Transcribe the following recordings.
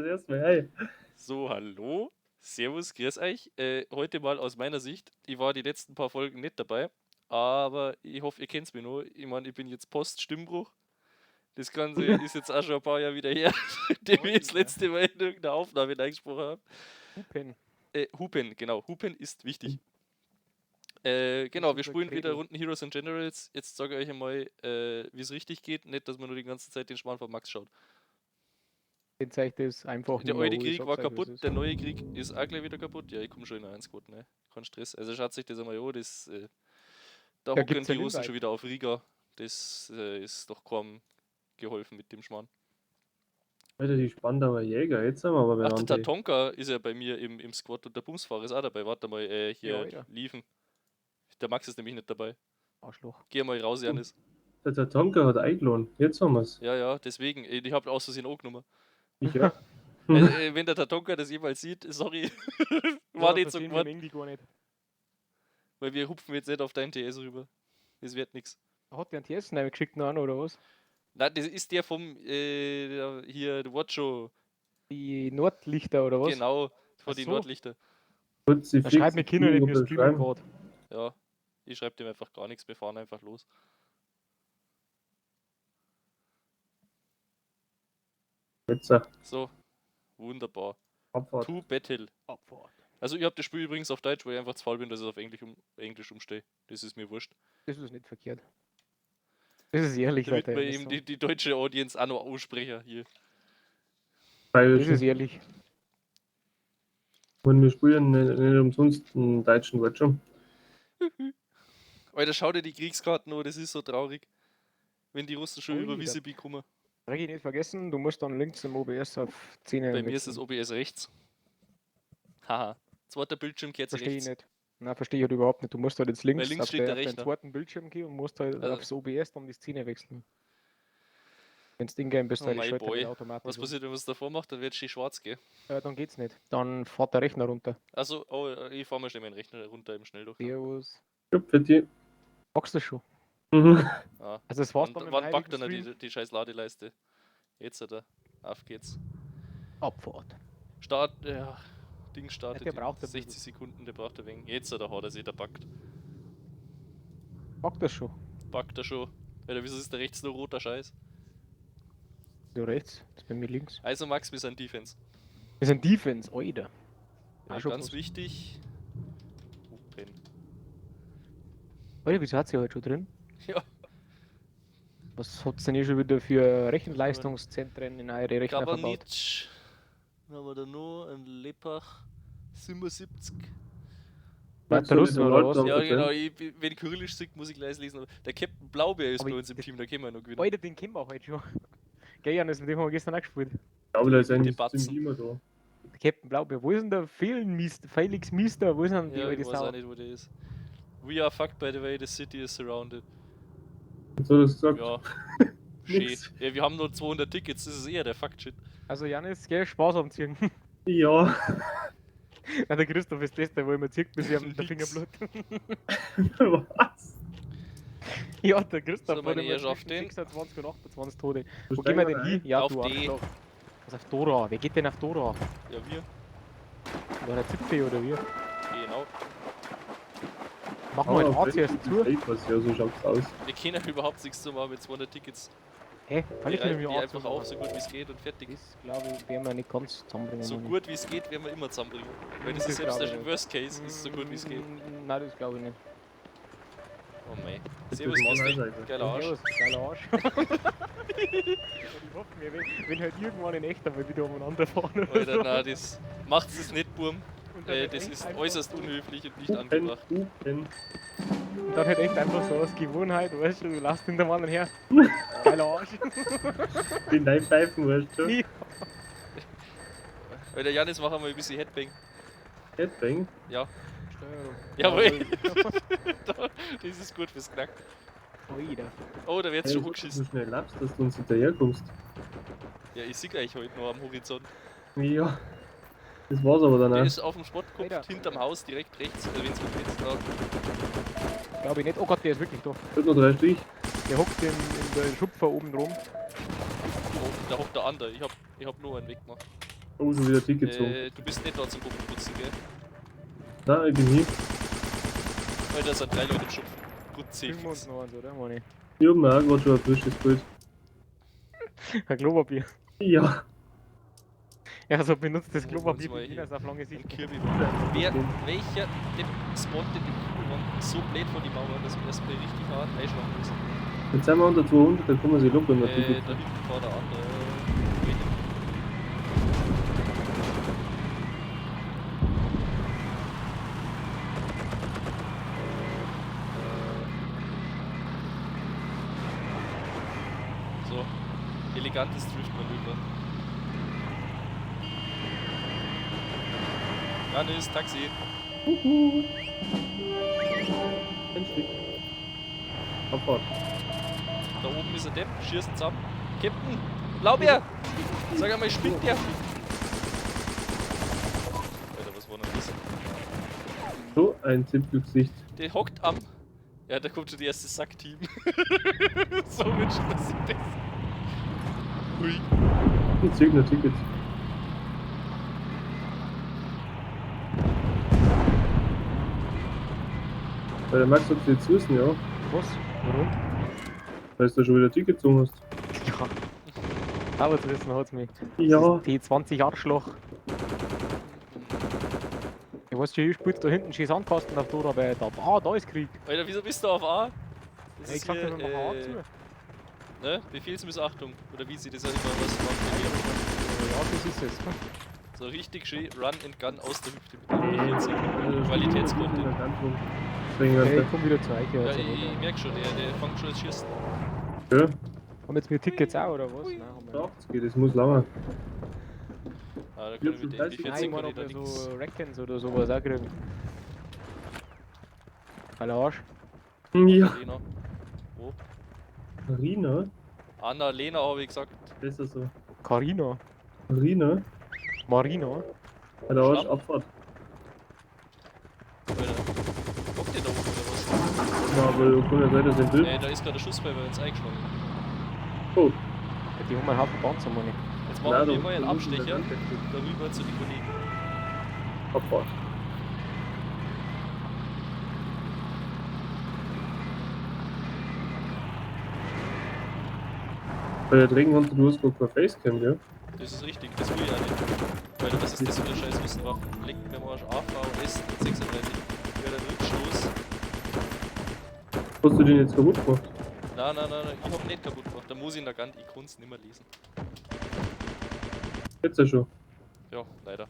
Erstmal, hey. So, hallo. Servus, grüß euch. Heute mal aus meiner Sicht. Ich war die letzten paar Folgen nicht dabei, aber ich hoffe, ihr kennt's mich noch. Ich meine, ich bin jetzt Post-Stimmbruch. Das Ganze ist jetzt auch schon ein paar Jahre wieder her, seitdem ich das letzte Mal in irgendeiner Aufnahme reingesprochen habe. Hupen. Hupen, genau. Hupen ist wichtig. Genau, Das wir ist unser spielen wieder Credo. Runden Heroes and Generals. Jetzt sage ich euch einmal, wie es richtig geht. Nicht, dass man nur die ganze Zeit den Schmarrn von Max schaut. Den zeigt das einfach Der nicht mehr alte an, ich Krieg war sag's euch, wie es kaputt, ist. der neue Krieg ist auch gleich wieder kaputt. Ja, ich komme schon in einen Squad, ne? Kein Stress. Also schaut sich das einmal an, da Da hocken gibt's die einen Russen Invite. schon wieder auf Riga. Das ist doch kaum geholfen mit dem Schmarrn. Alter, die Spandauer Jäger, jetzt sind wir aber Ach, der beieinander. Tatonka ist ja bei mir im Squad und der Bumsfahrer ist auch dabei. Warte mal, hier, Ja, Alter. liefen. Der Max ist nämlich nicht dabei. Arschloch. Geh mal raus, Janis. Der Tatonka hat eingeladen. Jetzt haben wir's. Ja, ja, deswegen. Ich hab aus Versehen angenommen. Ich ja. Wenn der Tatonka das jemals sieht, sorry. War Ja, nicht so verstehen wir gemeint. den Englisch gar nicht. Weil wir hupfen jetzt nicht auf dein TS rüber. Das wird nix. Hat der einen TS geschickt noch an, oder was? Nein, das ist der vom der, hier, der Watcho. Die Nordlichter, oder was? Genau, von Ach den so. Nordlichter. Kurz die Da schreibt mir Fix- Kinder nicht, wir Gruppe streamen schreiben. grad. Ja, ich schreib dem einfach gar nichts, wir fahren einfach los. Jetzt, So, wunderbar. Abfahrt. To Battle. Abfahrt. Also ich hab das Spiel übrigens auf Deutsch, weil ich einfach zu faul bin, dass ich es auf Englisch umstehe. Das ist mir wurscht. Das ist nicht verkehrt. Das ist ehrlich, Damit Leute, wir das eben so. die deutsche Audience auch noch aussprechen hier. Weil Das ist ehrlich. Und wir spielen nicht umsonst einen deutschen Wort schon. Alter, schau dir die Kriegskarten an, das ist so traurig. Wenn die Russen schon über Alter. Wiseby kommen. Regi, nicht vergessen, du musst dann links im OBS auf 10 Bei mir ist das wechseln. OBS rechts. Haha. Zweiter Bildschirm kehrt sich Verstehe ich rechts. nicht. Nein, verstehe ich halt überhaupt nicht. Du musst halt jetzt links, links auf steht der auf den Rechner. zweiten Bildschirm gehen und musst halt Also aufs OBS dann die Szene wechseln. Wenn's Ding gehen bist, Oh halt die my Schalter boy. nicht automatisch Was um. passiert, wenn man es davor macht? Dann wird es schön schwarz, gell? Dann geht's nicht. Dann fährt der Rechner runter. Also, oh, ich fahr mal schnell meinen Rechner runter im Schnelldurchgang. Servus. Ja, für die. Magst du schon? Mhm. Ah. Also, das war's Wann dann mit dem backt heiligen dann Stream. die scheiß Ladeleiste? Jetzt, oder? Auf geht's. Abfahrt. Start, ja. Ding startet Der in braucht ein bisschen. 60 Sekunden, der braucht ein wenig. Jetzt, oder hat er sich, der backt. Backt das schon? Backt er schon. Alter, wieso ist da rechts nur roter Scheiß? Ja, rechts. Das ist bei mir links. Also Max, wir sind Defense. Wir sind Defense, Alter. Ja, Auch schon ganz groß. wichtig. Open. Alter, wieso hat sie heute schon drin? Ja. Was hat's denn hier schon wieder für Rechenleistungszentren in eure Rechner verbaut? Gabanitsch. Dann haben wir da noch einen Lepach. 77. Nein, der Russen oder was? Ja, genau. Wenn Kyrillisch singt, muss ich gleich lesen. Aber der Captain Blaubeer ist Aber bei ich- uns im Team, da können wir noch gewinnen. Alter, den kennen wir heute schon. Gell, Janis, mit dem haben wir gestern auch gespielt. Ich glaube, da ist eigentlich Die Batzen. ziemlich immer da. Der Captain Blaubeer, wo ist denn der Felix Mister? Wo ist denn die Ja, ich alte weiß Sau? auch nicht, wo der ist. We are fucked, by the way, the city is surrounded. Was hat er gesagt? Ja. Schön. Nix. Ja, wir haben nur 200 Tickets, das ist eher der Fuck-Shit. Also Janis, gell, Spaß am Ziehen. Ja. Nein, der Christoph ist das, der wo immer zirkt, bis ihm der Finger Nix. blutet. Was? Ja, der Christoph So, meine hat immer Herrschaft, zwischen den. 26 und 28 Tode. Wo Wo gehen wir steigen denn wir hin? Ja, Auf du D. Arschloch. Was auf Dora? Wer geht denn auf Dora? Ja, wir. War der Zipfe oder wir? Genau. Machen wir Ah, den A zuerst zu. Was, ja, so schaut's aus. Wir können ja überhaupt nichts zu machen mit 200 Tickets. Hä? Die Weil ich reiben wir die A einfach zu auf, so gut wie es geht und fertig. Das glaube ich, werden wir nicht ganz zusammenbringen. So Manni. gut wie es geht, werden wir immer zusammenbringen. Weil das Das ist selbst glaub der ich nicht. Worst Case, ist so gut wie es geht. Nein, das glaube ich nicht. Oh mei. Das Servus, ist grüß dich. Mann, Geiler Arsch. Servus, geiler Arsch. Ich hoffe mir, wenn halt irgendwann in echt einmal wieder umeinander fahren oder Alter, so. nein, das macht's es nicht, Burm. Und dann halt Das echt ist einfach äußerst so- unhöflich und nicht Hupen, angebracht. Hupen. Und dann halt echt einfach so aus Gewohnheit, weißt du, du lässt hinter dem anderen her. Geiler Arsch. Den dein Pfeifen, weißt du? Ja. Alter, Janis, mach einmal ein bisschen Headbang. Headbang. Ja. Steuerung. Jawohl. Das ist gut fürs Knack. Alter. Oh, da wird's Hey, schon gut, dass du angeschissen. so schnell lappst, dass du uns hinterherkommst. Ja, ich sehe euch heute noch am Horizont. Ja. Das war's aber dann Der auch. ist auf dem Schrottkopf Alter. hinterm Haus, direkt rechts, wenn's gut ist. Da. Glaube ich nicht. Oh Gott, der ist wirklich da. Wird noch 3 Stich. Der hockt in der Schupfer oben drum. Oh, da hockt der andere. Ich hab nur einen weggemacht. Oh, schon wieder Ticket gezogen. Du bist nicht da zum Puppen putzen, gell? Nein, ich bin hier. Alter, sind drei Leute im Schupfen. Gut, Filmen wir uns zehn. noch eins, oder, Mani? Ich hab mir auch gerade schon ein frisches Bild. Ein Klopapier. Ja. Ja, so benutzt das Holen wir uns Klopapier mal für hier Chinas auf lange Sicht. Ein Kirby. Wer, welcher Depp spawnt denn im Kübelmann so blöd vor die Mauer, dass man erstmal richtig hart einschlagen muss? Jetzt sind wir unter 200, da kann man sich locker in der Ticket. Da hinten war der andere. So, elegantes Driftmanöver. Janis, Taxi. Huhu. Ein Stück. Abfahrt. Da oben ist ein Depp, schießen zusammen. Captain, Blaubeer! Sag einmal, spinnt der? Alter, was war denn das? So ein Zipfelgesicht. Der hockt am. Ja, da kommt schon die erste Sackteam. So wünscht man sich das. Hui. Ich zieh noch Tickets. Weil der Max hat jetzt wissen, ja. Was? Warum? Weil du da schon wieder Ticket gezogen hast. Ja. Aber zerrissen hat's mich. Ja. Das ist T20 Arschloch. Ich weiß schon, ich spielst da hinten schön Sandkasten auf Dora, aber da, ah, da ist Krieg. Alter, wieso bist du auf A? Das Ja, ich ist sag hier, dir, wir machen A zu. ne? Befehlsmissachtung. Oder wie sie das auch immer was macht. Ja, das ist es. So richtig schön Run and Gun aus der Hüfte mit dem 40. Also, Qualitätscontent. Okay, ich komm wieder zu euch. Ja, Also, ich merk schon, der fängt schon das Schießen. Ja, haben wir jetzt mir Tickets auch, oder was? Nein, haben wir nicht. 80, das muss lange. Ah, da kann ich mit der 34. MP14 Nein, ich kann meine, ich ob da wir nix. so Rackens oder sowas auch kriegen. Geiler Arsch. Ja. Lena. Wo? Rina? Anna Lena habe ich gesagt. Besser so. Carina. Rina? Marina. Alter, Arsch, Schlamm. Abfahrt. Alter. Hockt der da oben oder was? Na, aber da kann ja sein, dass ein Bild. Nee, da ist gerade der Schuss bei uns eingeschlagen. Oh, Ja, die haben einen Haufen Panzer, meine ich. Jetzt nein, machen da wir mal einen unten ist der Abstecher Landtechnik. darüber zu den Kollegen. Abfahrt. Bei der Regenhunter, du hast gar kein Facecam, gell? Das ist richtig, das will ich auch nicht. Alter, was ist das für eine scheiß Russenwaffe? Leckt mir am Arsch AVS 36. Ja, der Rückstoß. Hast du den jetzt kaputt gemacht? Nein, nein, nein, nein, ich hab nicht kaputt gemacht. Da muss ich in der Gant, ich kann's nimmer lesen. Jetzt ja schon. Ja, leider.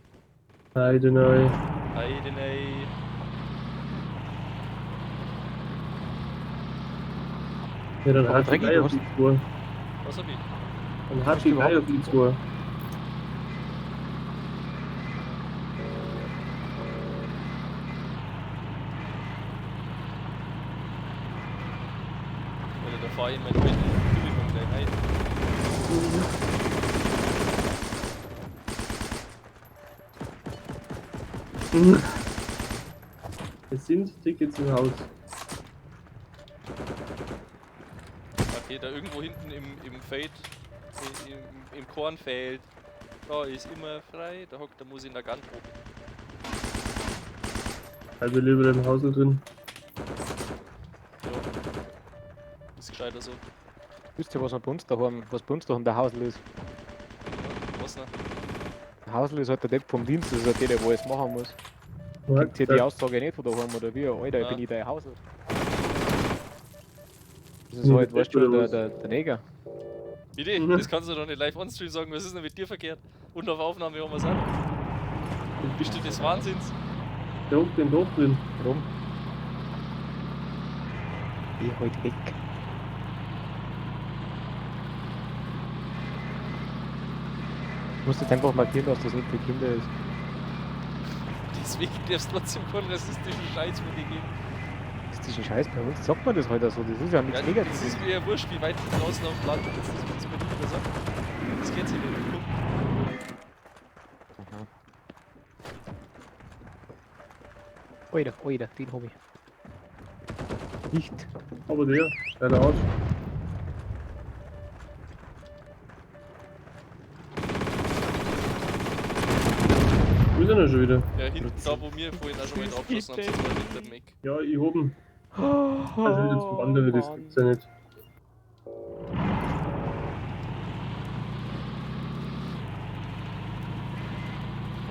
Heide nein. Heide nei. Ja, dann Aber hat die Drecki, gleich du auf hast- die 2. Was hab ich? Dann hat Hast die du gleich auf die 2. Alter, da fahr ich in meinen alten Kübelmann gleich rein. Es sind Tickets im Haus. Okay, da irgendwo hinten im Feld, im Kornfeld, da ist immer frei, da hockt der Musi in der Gant oben. Halbe Leber im Haus drin. Ja. Ist gescheiter so. Wisst ihr, was wir bei uns daheim, was bei uns daheim der Hausl ist? Ja, was noch? Der Hausl ist halt der Depp vom Dienst, das ist halt der, der wo alles machen muss. Ja, Kennt ihr die Aussage nicht von daheim oder wie? Alter, ich Nein. bin ich dein Hausl. Das ist halt, weißt du, der Neger. Bitte, Mhm. das kannst du doch nicht live on stream sagen, was ist denn mit dir verkehrt? Und auf Aufnahme haben wir's auch noch. Bist du des Wahnsinns? Der hockt im Dorf drin. Warum? Geh halt weg. Du musst jetzt einfach markieren, dass das nicht für Kinder ist. Deswegen darfst du trotzdem keinen rassistischen Scheiß von dir geben. Das ist ein Scheiß bei uns, sagt man das halt auch so, das ist ja nichts Ja, das Negatives. ist mir ja wurscht, wie weit du draußen auf dem Land bist, das muss man nicht mehr sagen. Das geht sich nicht. Guck. Alter, Alter, den hab ich. Nicht. Aber der, geiler Arsch. ist er denn schon wieder? Ja, hinten da, wo wir vorhin auch schon mal drauf geschossen haben, sind wir hinter dem Eck. Ja, ich hab ihn. Oh, Also wieder zum anderen, das gibt's ja nicht.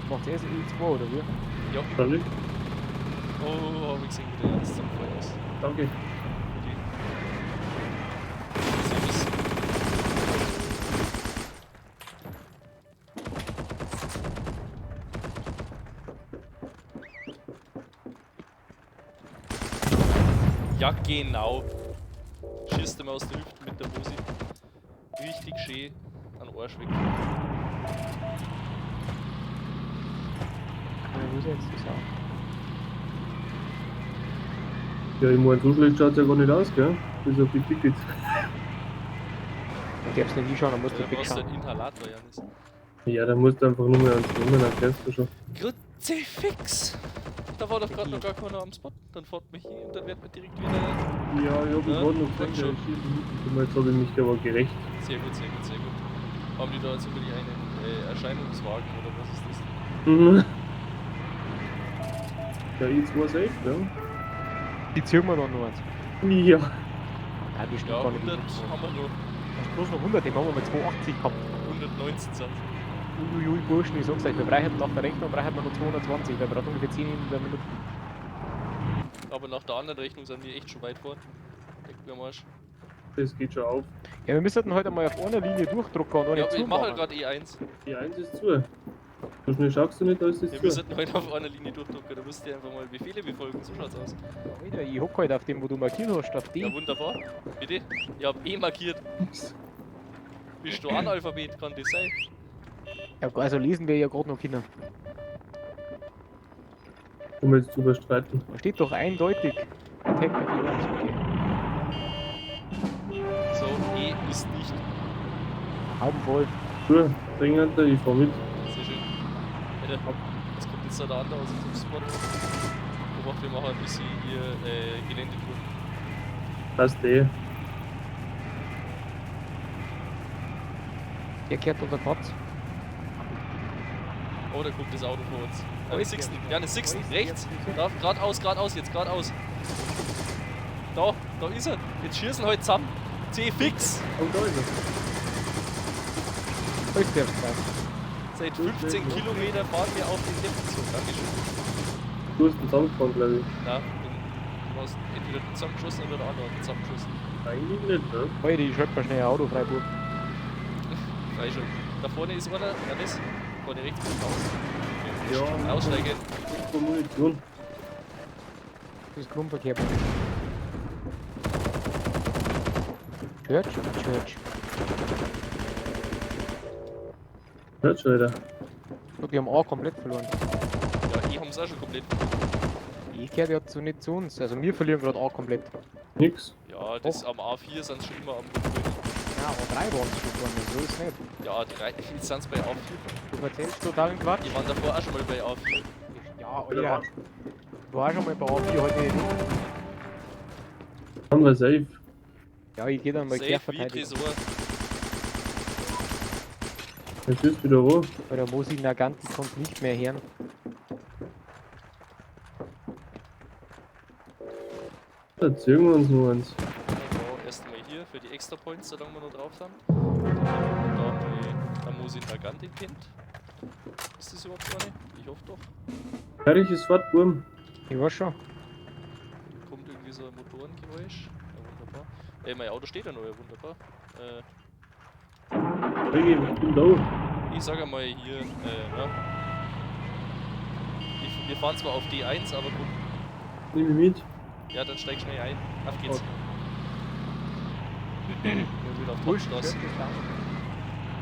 Was macht der? E2 oder wie? Ja. Sorry. Oh, hab ich gesehen, wie der jetzt zusammengefallen ist. Danke. Servus. Ja, genau. Schießt ihm aus der Hüfte mit der Mosi. Richtig schön an den Arsch weg. Ja, wo ist er jetzt? Das auch. Ja, ich meine, so schlecht schaut's ja gar nicht aus, gell? Bis auf die Tickets. Du darfst nicht hinschauen, dann musst Da du brauchst du wegschauen. einen Inhalator, Janis. Ja, da musst du einfach nur mal ans nehmen, dann kennst du schon. Kruzifix! Da war doch gerade noch gar keiner am Spot. Dann fährt mich hin und dann wird man direkt wieder. Ja, ich hab Ja, gerade noch denk gesagt, schon. ja, schießen hinten. Jetzt habe ich mich aber gerecht. Sehr gut, sehr gut, sehr gut. Haben die da jetzt zufällig einen Erscheinungswagen oder was ist das? Mhm. Ja, I2 safe, ja? Die ziehen wir dann noch eins. Ja. Nein, bestimmt Ja, gar nicht. 100 haben wir noch. Hast bloß noch 100, den haben wir mal 280 gehabt. 119 sind. Uiuiui, Burschen, ich sag's euch, wir brauchen nach der Rechnung brauchen wir noch 220, weil wir brauchen ungefähr 10 in der Minute. Aber nach der anderen Rechnung sind wir echt schon weit vorn. Leck mir am Arsch. Das geht schon auf. Ja, wir müssten heute mal auf einer Linie durchdrucken und eine Ja, aber ich mache halt zumachen. gerade E1. Die 1 ist zu. So schnell schaust du nicht, da ist es Wir zu. müssen heute auf einer Linie durchdrucken. Da musst du einfach mal Befehle befolgen. So schaut's aus. Alter, ich hock halt auf dem, wo du markiert hast, auf Ja, dem. wunderbar. Bitte? Ich hab E markiert. Bist du Analphabet? Kann das sein? Ja, also lesen wir ja gerade noch Kinder. Um jetzt zu überstreiten. Da steht doch eindeutig. Attack mit E1, okay. So, E ist nicht. Hauben voll. Zu, dringender, ich fahr mit. Sehr schön. Alter, was kommt jetzt da der andere aus unserem Spot? Obacht, wir machen ein bisschen hier Geländetour. Passt eh. Der kehrt unter Katz. Oh, da kommt das Auto vor uns. Ja, Sixten. Ja, eine Sixten. Rechts. Da, geradeaus, geradeaus, jetzt geradeaus. Da, da ist er. Jetzt schießen heute zusammen. C fix. Oh, da ist er. Ist der frei. Seit 15 Kilometer fahren wir auf den Deppen zu. Dankeschön. Du hast ihn zusammengefahren, glaube ich. Na, du hast entweder du zusammengeschossen oder der andere hat zusammengeschossen. Eigentlich nicht, ne? Alter, ich schalte mal schnell ein Auto frei, Bub. Freischalten. Da vorne ist einer. Janis. Vorne rechts kommt raus. Ja. Aussteigen. Von Munition. Das ist Grundverkehr. Bub. Church oder Church? Hört schon wieder. Guck, die haben A komplett verloren. Ja, eh haben es auch schon komplett. Ich kehrt ja zu, nicht zu uns. Also wir verlieren gerade A komplett. Nix. Ja, das am A4 sind schon immer am Rumgrünen. Ja, A3 waren es schon vorne, so ist nicht. Ja, A3, jetzt sind sie bei A4. Du erzählst totalen Quatsch. Die waren davor auch schon mal bei A4. Ja, Alter. Du warst schon mal bei A4 heute nicht. Haben wir safe. Ja, ich geh dann mal Safe wie Querverteidigung. Tresor. Er schießt wieder wo. Bei der Mosi Naganti kommt nicht mehr her. Da ziehen wir uns nur eins. Genau, erstmal hier für die extra Points, solange wir noch drauf sind. Damit man da mal der Mosin Nagant kennt. Ist das überhaupt so eine? Ich hoffe doch. Fertig ist fort, Burm. Ich weiß schon. Kommt irgendwie so ein Motorengeräusch. Ja, wunderbar. Ey, mein Auto steht ja noch, ja, wunderbar. Regie, ich bin da. Ich sage mal hier, ja. Wir fahren zwar auf D1, aber gut. Nimm mich mit. Ja, dann steig schnell ein. Auf geht's. Okay. Wir wieder auf Burschen, Topstraße. Church ist down.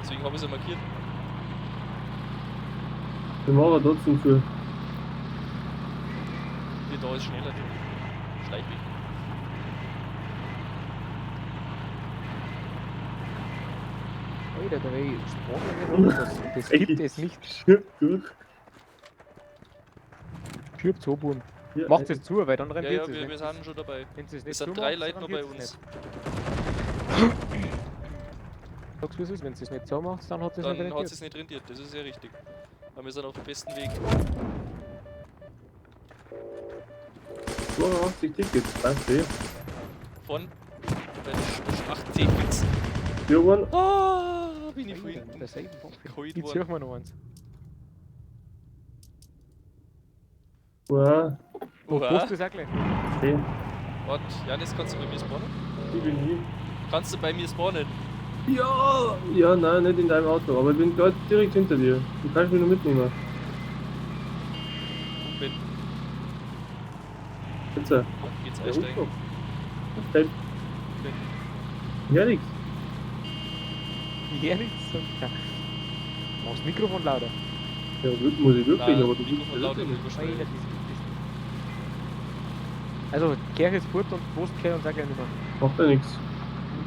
Deswegen habe ich sie markiert. Wir machen trotzdem zu. Hier, da ist schneller. Der Schleichweg. Alter, da wär ich gesprungen. Das gibt es nicht. Schirp durch. Schirb zu, Burm. Ja, Macht es zu, weil dann Ja, rentiert ja, es wir nicht. sind schon dabei. Wenn es nicht Es sind drei zumacht, Leute noch bei rentiert uns. es nicht. Sagst du, wie es ist? Wenn es nicht so macht, dann hat es nicht Dann hat rentiert. es nicht rentiert, das ist ja richtig. Aber wir sind auf dem besten Weg. 82 Tickets, passt eh. Von 18 fix. Wir waren Ah, bin ich vorhin. Der selben Waffe. Geholt Ich worden. zieh mir noch eins. Wow, Und Oha. Post ist auch gleich. okay. Warte, Janis, kannst du bei mir spawnen? Ich bin hier. Kannst du bei mir spawnen? Ja! Ja, nein, nicht in deinem Auto, aber ich bin gerade direkt hinter dir. Du kannst mich nur mitnehmen. Bin. Jetzt. Ja, Geht's einsteigen? Okay. Ja, nix. Ja, nichts. Ja. Mach's Mikrofon lauter. Ja, muss ich wirklich, Nein, aber du bist Mikrofon ja lauter wirklich nicht. übersteuert. Alter, das gibt es nicht. Also, Kirche ist fort und Post gehört uns auch gleich nicht mehr. Macht ja nichts.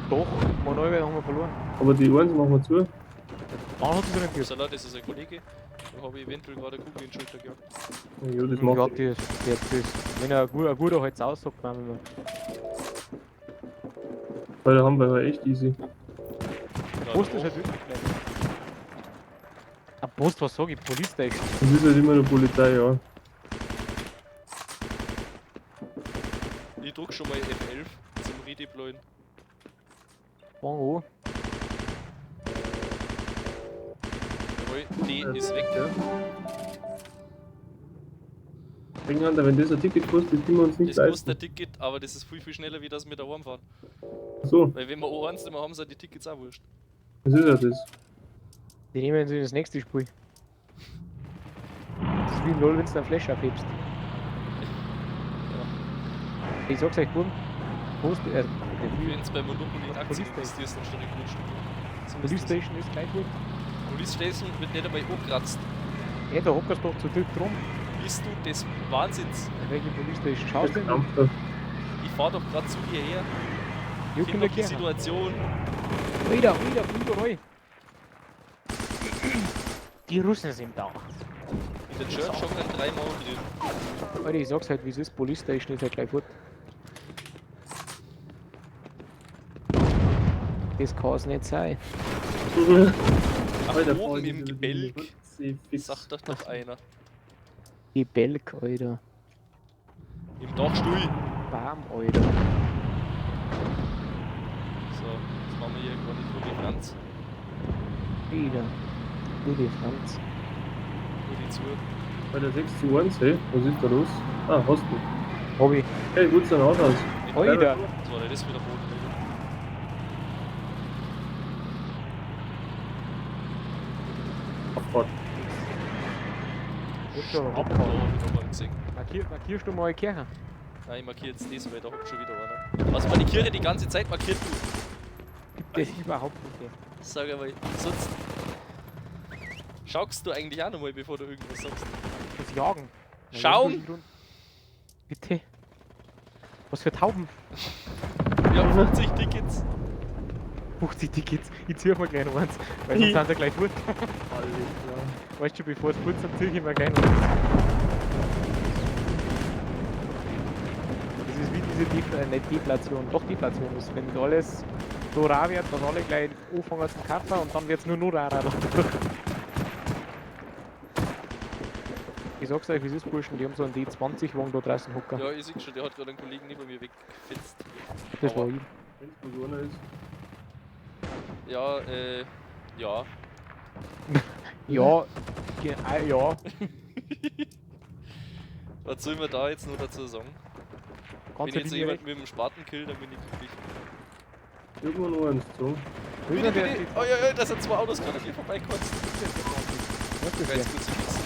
Doch, Manuel haben wir verloren. Aber die Ohren machen wir zu. Wann hat sie so nicht Salat, das ist ein Kollege. Da habe ich eventuell gerade eine Kugel in die Schulter gehabt. Ja, das Ja, macht das, wenn er ein guter halt aussagt, dann wir. Weil da haben wir ja echt easy. Ja, Post ist doch. halt wirklich gleich. Ah, Post, was sag ich? Police Station. Das ist halt immer nur Polizei, ja. Ich druck schon mal F11 zum Redeployen. Fang an. Jawohl, D ist weg. Ja. Denk an, wenn das ein Ticket kostet, das können wir uns nicht Das kostet leisten. ein Ticket, aber das ist viel, viel schneller, wie das mit der fahren. So, Weil wenn wir O1 nicht mehr haben, sind die Tickets auch wurscht. das ist ja das. Die nehmen sie ins nächste Spiel. Das ist wie im LOL, wenn du einen Flash abhebst. Ich sag's euch, Buben. Post, Wenn es bei Monopoly in Aktien Police Station. investierst, dann statt in Grundstücke. So ist Police das. Station ist gleich gut. Police Station wird nicht einmal angekratzt. Ja, da hockerst du doch zu dritt drum. Bist du des Wahnsinns? Welche Police Station schaust du Das denn? dampft da. Ich fahr doch gerade zu dir her. Ich Juck kenn in der doch die Kirche. Situation. Alter, Alter, überall. Die Russen sind da. In der Church hocken drei Mann drin. Alter, ich sag's halt, wie es ist. Police Station ist ja gleich fort. Das kann's nicht sein. Ach, Alter, oben voll im diese Gebälk. Rutzi fix. Sagt doch noch einer. Gebälk, Alter. Im Dachstuhl. Bam, Alter. So, jetzt machen wir hier gerade Tour de Franz. Wieder. Gute Franz. Tour de zu. Bei der 6:1, hey, was ist da los? Ah, hast du. Hobby. Hey, gut, dann auch aus. Alter. Was war denn das wieder Boden? Alter? Abfahrt. Wird schon Ab, da abgehauen. hab ich noch einen gesehen. Markierst du mal die Kirche? Nein, ich markiere jetzt das, weil da hockt schon wieder einer. Was man die Kirche die ganze Zeit markiert, du. Gibt es überhaupt nicht. ey. Sag einmal, sonst. Schaust du eigentlich auch nochmal, bevor du irgendwas sagst? Das Jagen. Na, Schauen. irgendwo im Grund- Bitte. Was für Tauben? Ja, 50 Tickets. 50 Tickets. Ich zieh mal gleich noch eins. Weil sonst sind sie gleich fort. Alles klar. Weißt du, bevor es fort sind, zieh ich mir gleich noch eins. Das ist wie diese nicht Deflation, doch Deflation ist, wenn alles so rar wird, dass alle gleich anfangen zum Kaufen und dann wird es nur noch rarer. Ich sag's euch, wie es ist, Burschen, die haben so einen D20-Wagen da draußen hocken. Ja, ich seh schon, der hat gerade einen Kollegen neben mir weggefetzt. Das war ich. Wenn's bloß einer ist. Ja, ja. Ja, ja. Was soll man da jetzt nur dazu sagen? Kannst Wenn du jetzt die jemand mit dem Spaten killt, dann bin ich glücklich. Irgendwo noch eins zu. Bitte, bitte. Oh, ja, ja, da sind zwei Autos gerade an mir vorbeikotzt. Was ist Ganz das? kurz fixen.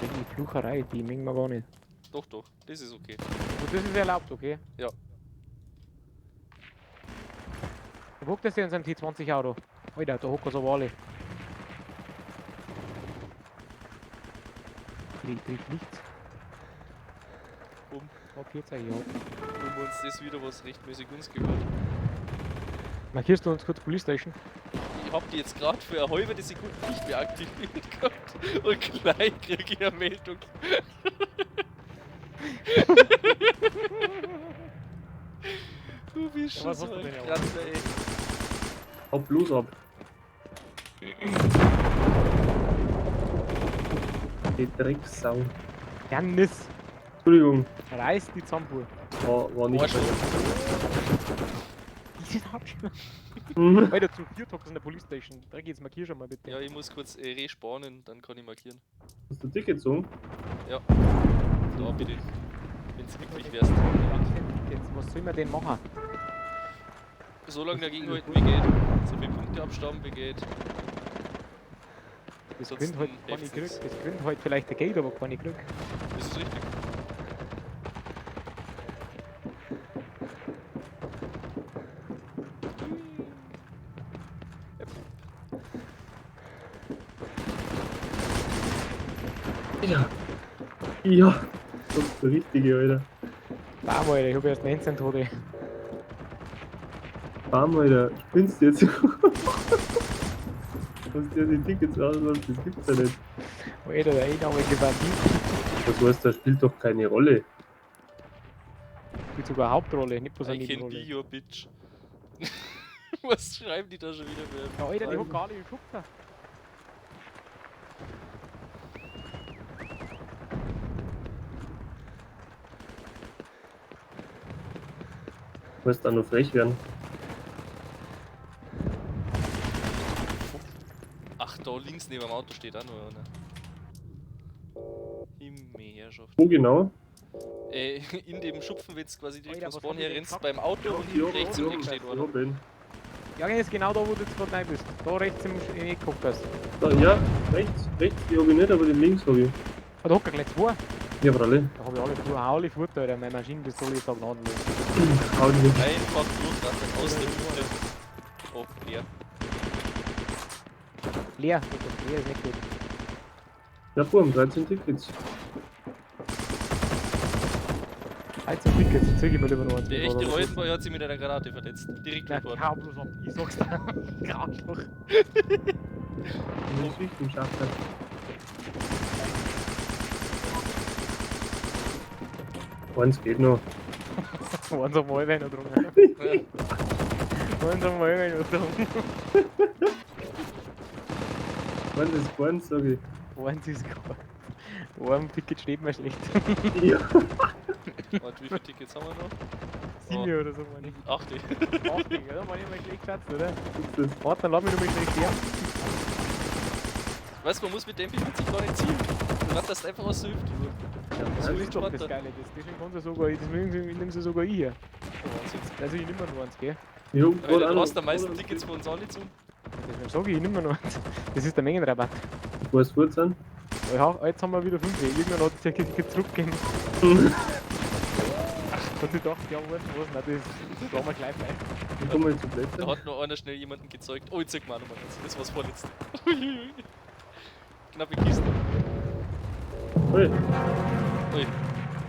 Die Flucherei, die mengen wir gar nicht. Doch, doch, das ist okay. Und das ist erlaubt, okay? Ja. Wo hockt das denn in seinem T20 Auto? Alter, da hocken so alle. Die trifft nichts. Um. Markiert euch, ja. Um uns das wieder was rechtmäßig uns gehört. Markierst du uns kurz Police Station? Ich hab die jetzt gerade für eine halbe Sekunde nicht mehr aktiviert gehabt und gleich krieg ich eine Meldung. Du bist Ja, schon was so hast du ein denn ja? Kratzer, ey. Hau bloß ab. Die Drecksau. Janis, Entschuldigung, reiß die Zahnbuhr. war nicht. Arschloch. Dieses Arsch. Mhm. Alter, zu vier Tags in der Police Station. Da geht's, markier schon mal bitte. Ja, ich muss kurz respawnen, dann kann ich markieren. Hast du Ticket gezogen? Da bitte. Wenn's wirklich wärst. Jetzt, was soll man denn machen? So lange dagegen halten wie geht. So viele Punkte abstauben wie geht. Das Sonst gewinnt halt keine hilft's Glück. nix. Das gewinnt halt vielleicht der Geld, aber keine Glück. Das ist richtig. Ja. Ja. Das ist der richtige, Alter. Bam, Alter, ich hab erst 19 Tode. Bam, Alter. Spinnst du jetzt? Was der die Tickets rauslässt, das gibt's ja nicht. Alter, der einarmige Bandit Was heißt, das spielt doch keine Rolle. spielt sogar Hauptrolle, nicht bloß eine I can be Nebenrolle. your bitch. Was schreiben die da schon wieder für? Ja, Alter, die hat gar nicht geguckt. Du musst auch noch frech werden. Ach, da links neben dem Auto steht auch noch einer. Himmelherrschaft. Wo genau? In dem Schupfen, wenn du quasi direkt Alter, vom was Spawn hab ich her denn rennst, gesagt? beim Auto und Ja, hinten rechts im ja, Eck steht ja, einer. Ben. Ja, ist genau da, wo du jetzt gerade rein bist. Da rechts im Eck geguckt hast. Da, ja, rechts, rechts, die hab ich nicht, aber den links hab ich. Ah, da hockt gleich zwei. Ja, Fralle. Da hab ich alle Futter, Alter. Meine Maschinenpistole ist da gnadenlos. Hau die nicht. Einfach durchrattern aus der Hütte. Oh, leer. Leer, leer ist nicht gut. Ja, Burm, 13 Tickets. 13 Tickets, jetzt zieh ich mir lieber noch eins. Der bevor echte da was ist. Reutenboy hat sich mit einer Granate verletzt. Direkt Na, report. hau bloß ab, ich sag's dir. Arschloch. Nicht wichtig im Schacht. Eins geht noch. Eins am Allwein noch drungen. Ja. Eins am Allwein noch drungen. Eins ist keins, sag ich. Eins ist gar. Ein Ticket steht mir schlecht. Ja. Warte, wie viele Tickets haben wir noch? 7 oder so, meine ich. Acht. 8, oder? Meine ich mal schlecht geschätzt, oder? Ist das Warte, dann lass mich noch mal schnell sterben. Weißt du, man muss mit dem MP40 gar nicht zielen. Du ratterst einfach aus der Hüfte. ja, Das Das ist ist doch das entspannter. Geile, das, deswegen kannst du sogar, deswegen nimmst du sogar ich hier. Oh, Wahnsinn. Also ich nehme nur eins, gell? Ich hab Alter, grad auch du noch- hast am meisten Tickets von uns alle zu. Deswegen sage ich, ich nehme nur eins. Das ist der Mengenrabatt. Wo ist gut sind? Ja, jetzt haben wir wieder 5. Irgendwann hat es ja Ticket zurückgegeben. Und ich dachte, ja, weißt du was, nein, das lassen wir gleich bleiben. Ich komme jetzt zu Da Plätze. hat noch einer schnell jemanden gezeugt. Oh, ich zeig mal nochmal eins. Das war's vorletzte. Knappe Kiste. Ui. Ui.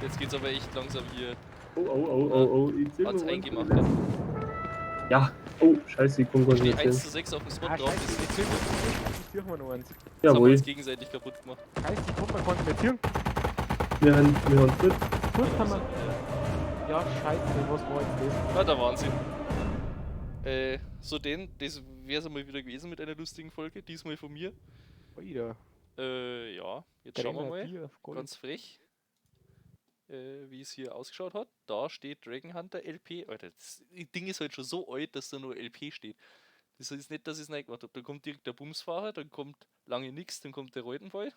Jetzt geht's aber echt langsam hier. Oh, oh, oh, oh, oh. Ich zieh Hat's noch eins eingemacht. von den letzten. Ja. Oh, scheiße, ich komm gar Steht nicht 1 hin. zu 6 auf dem Spot Ah, drauf. scheiße, Das ist jetzt ziehen wir noch eins. Das haben wir Jawohl. uns gegenseitig kaputt gemacht. Scheiße, die Gruppe konnten wir ziehen. Wir haben gut. Gut haben wir. Ja, scheiße, was war jetzt das? Na, der Wahnsinn. So denn, das wär's einmal wieder gewesen mit einer lustigen Folge. Diesmal von mir. Alter, Ja, jetzt schauen wir mal. Bier auf Gold. Ganz frech, wie es hier ausgeschaut hat. Da steht Dragon Hunter LP. Alter, das Ding ist halt schon so alt, dass da nur LP steht. Das ist nicht, dass ich es nicht gemacht habe. Da kommt direkt der Bumsfahrer, dann kommt lange nix, dann kommt der Reutenfall.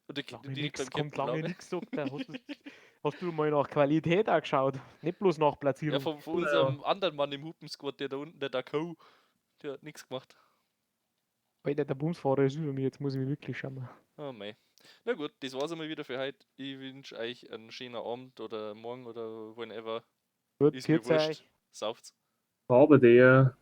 Oder Lange direkt nix, beim kommt Captain lange Glaube. nix, sagt er. Hast du mal nach Qualität auch geschaut? Nicht bloß nach Ja, Platzierung. von unserem anderen Mann im Hupen-Squad, der da unten, der Dako, der hat nichts gemacht. Alter, der Bumsfahrer ist über mir, jetzt muss ich mich wirklich schauen. Oh mei. Na gut, das war's einmal wieder für heute. Ich wünsche euch einen schönen Abend oder morgen oder whenever. Gut, Ist mir pfiat wurscht. euch. Sauft's. Aber der.